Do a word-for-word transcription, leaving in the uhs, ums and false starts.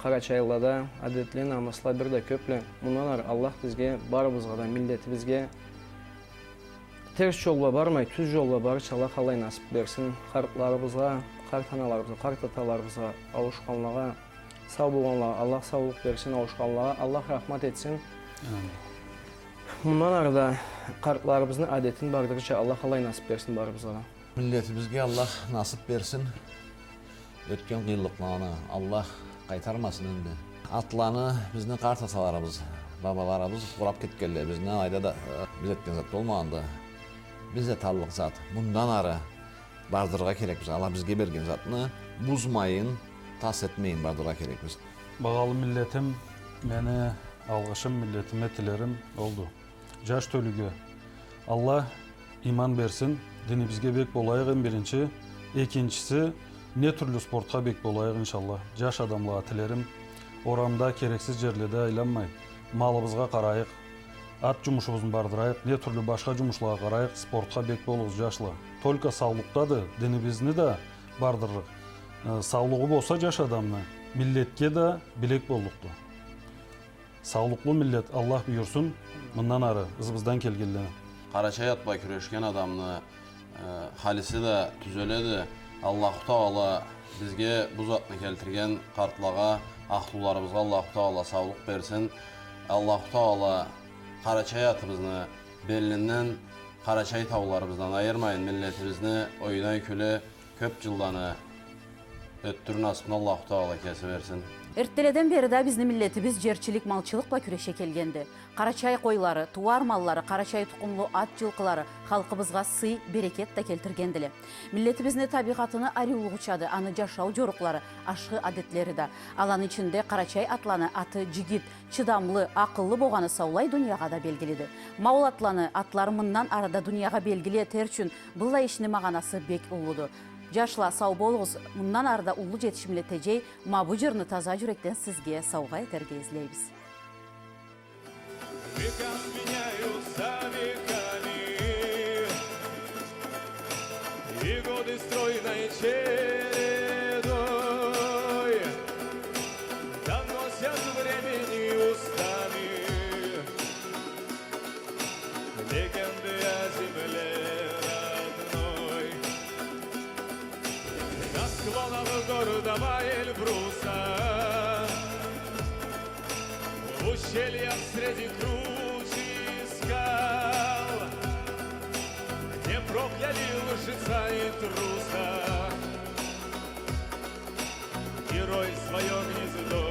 Къарачайлылада адетле, намысла бир да кёпле. Мындан ары Аллах бизге, барыбызгъа да, миллетибизге терс джолгъа бармай, тюз джолгъа барырча Аллах алай насыб берсин. Къартларыбызгъа, къарт аналарыбызгъа, къарт аталарыбызгъа, ауушханлагъа, сау болгъанлагъа Аллах саулукъ берсин, ауушханлагъа Аллах рахмат этсин. Амин. Мындан ары да къартларыбызны адетин бардырырча Аллах алай насыб берсин барыбызгъа да. Миллетибизге Аллах насыб берсин. Ётген къыйынлыкъланы Аллах къайтармасын энди. Атланы бизни къарт аталарыбыз, бабаларыбыз къураб кетгенле, бизни алайда да, э, биз этген зат болмагъанды. Биз эталлыкъ зат. Мындан ары бардырыргъа керекбиз. Аллах бизге берген затны бузмайын, тас этмейин бардырыргъа керекбиз. Багъалы миллетим, мени алгъышым, миллетиме тилерим олду. Джаш тёлюге Аллах иман берсин, динибизге бек болайыкъ, эм биринчи. Экинчиси, не тюрлю спортха бек болайыкъ, иншаллах. Джаш адамлагъа тилерим, орамда, керексиз джерледе айланмай, малыбызгъа къарайыкъ, ат джумушубузну бардырайыкъ, не тюрлю башха джумушлагъа къарайыкъ, спортха бек болугъуз, джашла. Только саулукъдады динибизни да бардырырыкъ. Э, саулугъу болса джаш адамны, миллетге да билек боллукъду. Саулукълу миллет, Аллах буюрсун, мындан ары ызыбыздан келгенлени. Къарачай ат бла кюрешген адамны, э, халиси да тюзеледи. Аллаху Тагъала бизге бу затны келтирген къартлагъа, ахлуларыбызгъа Аллаху Тагъала саулукъ берсин. Аллаху Тагъала къарачай атыбызны белинден, къарачай тауларыбыздан айырмайын, миллетибизни оюна кюле кёб джылланы ётдюрюр насыбны Аллаху Тагъала кеси берсин. Эртделеден бери да бизни миллетибиз джерчилик, малчылыкъ бла кюреше келгенди. Къарачай къойлары, тууар маллары, къарачай тукъумлу ат джылкъылары халкъыбызгъа сый, берекет да келтиргендиле. Миллетибизни табигъатыны ариулугъучады аны джашау джорукълары, ашхы адетлери да. Аланы ичинде къарачай атланы аты джигит, чыдамлы, акъыллы болгъаны саулай дуниягъа да белгилиди. Ма ол атланы атлары мындан ары да дуниягъа белгили этер ючюн быллай ишни магъанасы бек уллуду. Джашла, сау болугъуз, мындан ары да уллу джетишимле теджей ма бу джырны таза джюрекден сизге саугъа этерге излейбиз. Векам сменяются веками, и годы стройной чередой доносят времени устами легенды о земле родной. На склонах гордого Эльбруса, в ущельях среди кручи скал, не прокляли лжеца и труса. Герой своё гнездо